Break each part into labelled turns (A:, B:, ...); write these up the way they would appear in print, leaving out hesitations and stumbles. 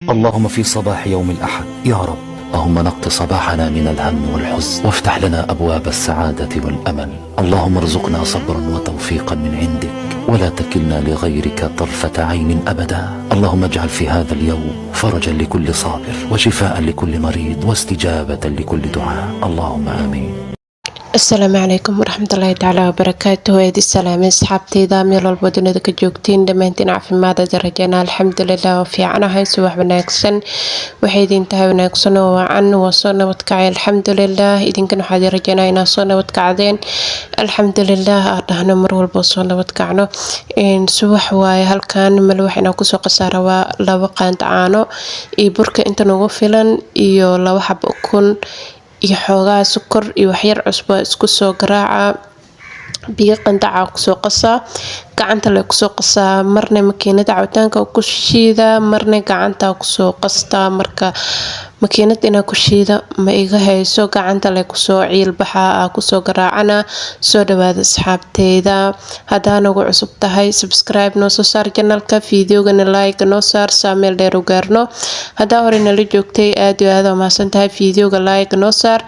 A: اللهم في صباح يوم الأحد يا رب، اللهم نق صباحنا من الهم والحزن، وافتح لنا أبواب السعادة والأمل. اللهم ارزقنا صبرا وتوفيقا من عندك، ولا تكلنا لغيرك طرفة عين أبدا. اللهم اجعل في هذا اليوم فرجا لكل صابر، وشفاء لكل مريض، واستجابة لكل دعاء. اللهم آمين.
B: Asalaamu calaykum waraxmatullaahi tacaala wabarakaatu. Eedi salaamay asxaabteyda meel walba dunida ka joogtiin, dhammaantiin caafimaad rajana. Alxamdulilah, waa fiicanahay. Subax wanaagsan waxay idin tahay, wanaagsan oo wacan. Waa soo nabad kacay, alxamdulilah. Idinkan waxaad rajanaa inaa soo nabad kacdeen. Alxamdulilah aa dhahno mar walba soo nabad kacno. Subax waaye. Halkan malawax inaan kusoo qasaara waa 2 qaand caano iyo burka inta nagu filan iyo 2 xabo ukun iyo xoogaa sokor iyo waxyar cusbo. Isku soo garaaca, biyo qandaca kusoo qasaa, gacanta le kusoo qasaa. Marna makiinada cabitaanka ku shiidaa, marna gacanta kusoo qastaa. Marka makiinad inaa ku shiida ma iga hayso, gacanta le kusoo ciilbaxa aa kusoo garaacana. Soo dhawaada asxaabteyda. Haddaa nagu cusub tahay, subscribe noo soo saar channelka, videogana like noo saar saa meel dheer u gaarno. Haddaa hore nala joogtay, aad iyo aad mahadsan tahay. Videoga like noo saar.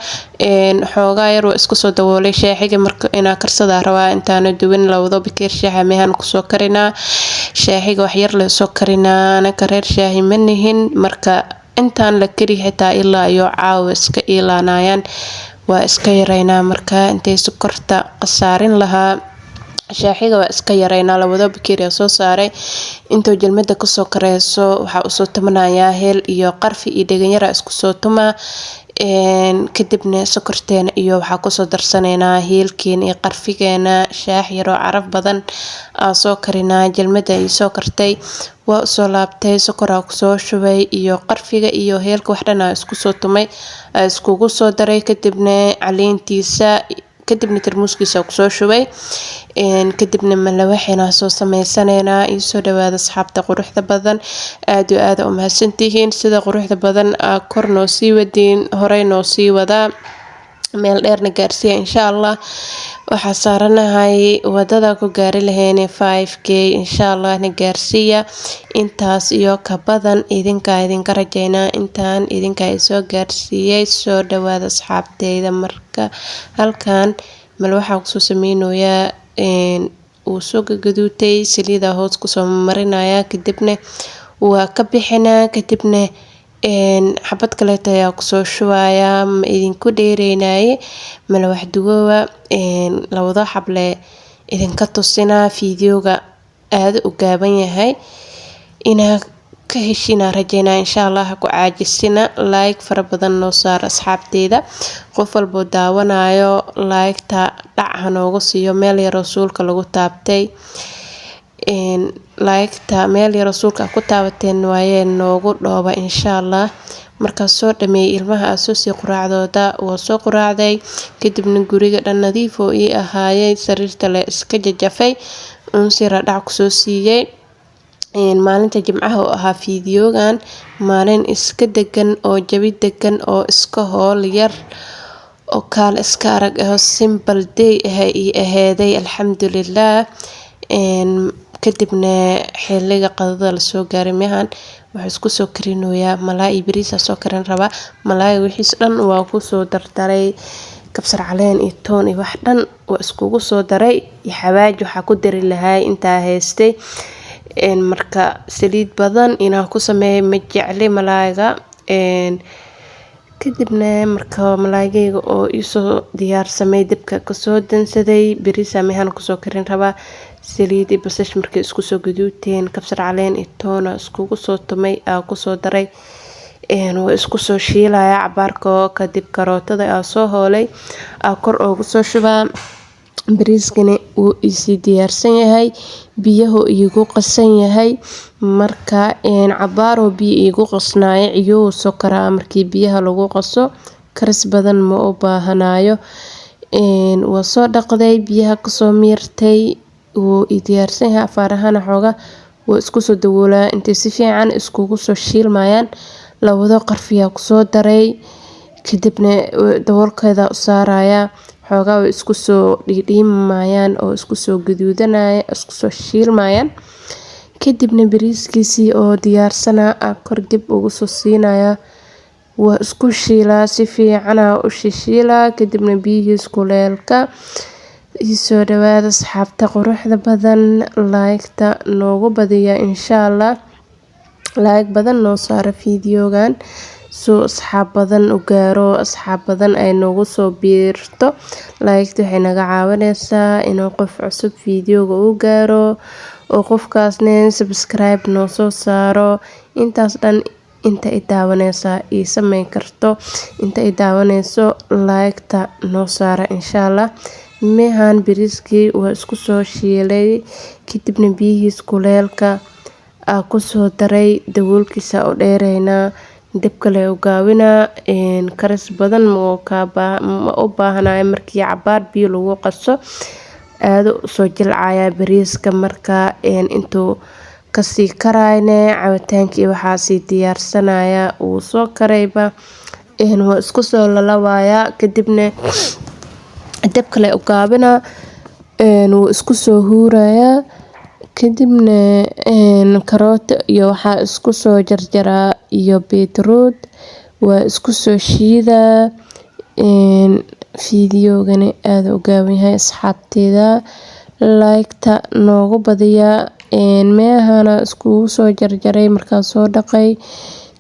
B: Xoogaa yar waa isku soo daboolay shaaxiga. Marka inaa karsadaa rabaa intaana duwan lawado bakeer shaaxa meehan kusoo karinaa. Shaaxiga waxyar la soo karinaa, anaka reer shaahi ma nihin. Marka intaan la kari xitaa ilaa iyo caawa iska iilaanayaan, waa iska yareynaa. Marka intay sokorta qasaarin lahaa, shaaxiga waa iska yareynaa. Labado bakeeri soo saaray. Intuu jalmada kasoo kareyso, waxaa usoo tumanayaa heel iyo qarfi iyo dheganyara isku soo tumaa. Kadibna sokorteena iyo waxaa kusoo darsaneynaa heelkeena iyo qarfigeena. Shaax yaroo caraf badan aa soo karinaa. Jalmada ay soo kartay, waa usoo laabtay, sokoraa kusoo shubay iyo qarfiga iyo heelka, wax dhan aa isku soo tumay, aa iskugu soo daray. Kadibna caleentiisa, kadibna tarmuuskiisa kusoo shubay. Kadibna malawaxina soo sameysaneynaa. Iisoo dhawaada asxaabta quruxda badan, aad iyo aad u mahadsantihiin sida quruxda badan aa kor noo sii wadiin, horey noo sii wadaa, meel dheerna gaarsiiya insha Allah. Waxaa saaranahay wadada ku gaari lahayne 5K, insha Allah na gaarsiiya intaas iyo ka badan. Idinkaa idinka rajeynaa intaan idinkaa isoo gaarsiiyay. Soo dhawaada asxaabteyda. Marka halkan mal waxaa kusoo sameynayaa, uu soo gagaduutay, saliida hoos kusoo marinaya, kadibna waa ka bixinaa. Kadibna xabad kaleeto ayaa kusoo shubayaa. Ma idinku dheereynaye, malawax dugoowa labado xable idinka tusinaa. Fiidiyoga aada u gaaban yahay, inaa ka heshinaa rajeynaa insha Allah. Ha ku caajisina, like fara badan noo saar asxaabteyda. Qof walboo daawanayo, like-ta dhac hanoogu siiyo. Meel yaroo suulka lagu taabtay, like-ta meel yaroo suulka ku taabateen waayee, noogu dhooba insha Allah. Markaa soo dhameeyay, ilmaha aa soo sii quraacdooda, waa soo quraacday. Kadibna guriga dhan nadiif oo ii ahaayay, sariirta le iska jajafay, unsira dhac kusoo siiyey. Maalinta Jimcaha oo ahaa fiidiyogan, maalin iska degan oo jawi degan oo iska hool yar oo kaal iska arag aho, simple day ah ii aheeday, alxamdulilah. Kadibna xiliga qadada lasoo gaaray, mehan waxaa isku soo karinoyaa malaay iyo bariis aa soo karin rabaa. Malaayga wixiis dhan waa kusoo dardaray, kabsar caleen iyo toon iyo wax dhan waa iskugu soo daray iyo xawaaji waxaa ku dari lahay intaa haystay. Marka saliid badan inaan ku sameeyo ma jecli malaayga. Kadibna marka malaaygayga oo iisoo diyaarsamay, dabka kasoo dansaday, bariis aa mehan kusoo karin rabaa. Saliid iyo basasha markay isku soo gaduuteen, kabsar caleen iyo toon aa iskugu soo tumay, aa kusoo daray, waa isku soo shiilaya cabaarko. Kadib karootada aa soo hoolay aa kor oogu soo shubaa. Bariiskani wuu isii diyaarsan yahay, biyahu iigu qasan yahay. Marka cabaaroo biyo iigu qasnaayo, ciyuhu soo karaa markii biyaha lagu qaso, karis badan ma u baahanayo. Waa soo dhaqday, biyaha kasoo miirtay, wuu ii diyaarsan yahay. Afaarahana xooga wuu isku soo daboolaa intay si fiican iskugu soo shiilmayaan. Labado qarfiyaa kusoo daray, kadibna daboolkeeda u saaraya. Xoogaa way isku soo dhiidhiimayaan oo isku soo gaduudanaya, isku soo shiilmayaan. Kadibna bariiskiisii oo diyaarsana kor dib ugu soo siinaya, waa isku shiilaa, si fiicana u shishiilaa. Kadibna biyihiis kuleelka. Soo dhawaada asxaabta quruxda badan, like-ta noogu badiya insha Allah, like badan noo saara fiidiyogan soo asxaab badan u gaaro, asxaab badan ay noogu soo biirto. Like-ta waxay naga caawineysaa inuu qof cusub fiidiyoga u gaaro oo qofkaasna subscribe noo soo saaro. Intaas dhan inta i daawaneysaa ii sameyn karto, inta i daawaneyso like-ta noo saara insha Allah. Mehan bariiskii waa isku soo shiilay, kadibna biyihiis kuleelka aa kusoo daray, daboolkiisa u dheereynaa, dabka le u gaabinaa. Karis badan ma u baahanayo, markii cabaar biyo lagu qaso aada usoo jilcaya bariiska. Marka intuu kasii karayne cabitaankii waxaa sii diyaarsanaya, wuu soo karayba, waa isku soo lalawayaa. Kadibna dabka le u gaabinaa, wuu isku soo huurayaa. Kadibna karooto iyo waxaa isku soo jarjaraa iyo beetroot, waa isku soo shiidaa. Fiidiyogani aada u gaaban yahay asxaabteeda, like-ta noogu badiyaa. Meehana iskugu soo jarjaray markaan soo dhaqay,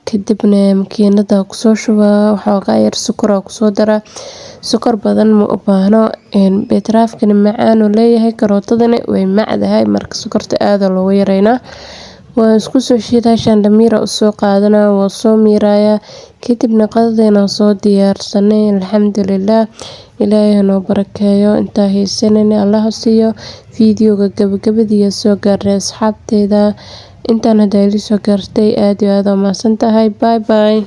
B: kadibna makiinada kusoo shubaa, waxoogaa yar sokor kusoo daraa. Sokor badan ma u baahno, beetraafkana macaan uu leeyahay, karootadana way macdahay, marka sokorta aada loogu yareynaa. Waa isku soo shiidaa, shandamiira usoo qaadanaa, waa soo miirayaa. Kadibna qadadeena soo diyaarsanay, alxamdulilah. Ilaahay hanoo barakeeyo, intaa haysanana Allaha siiyo. Fiidiyoga gabagabadii soo gaarnay asxaabteeda, intaan hadda ila soo gaartay aad iyo aad u mahadsan tahay. Bye bye.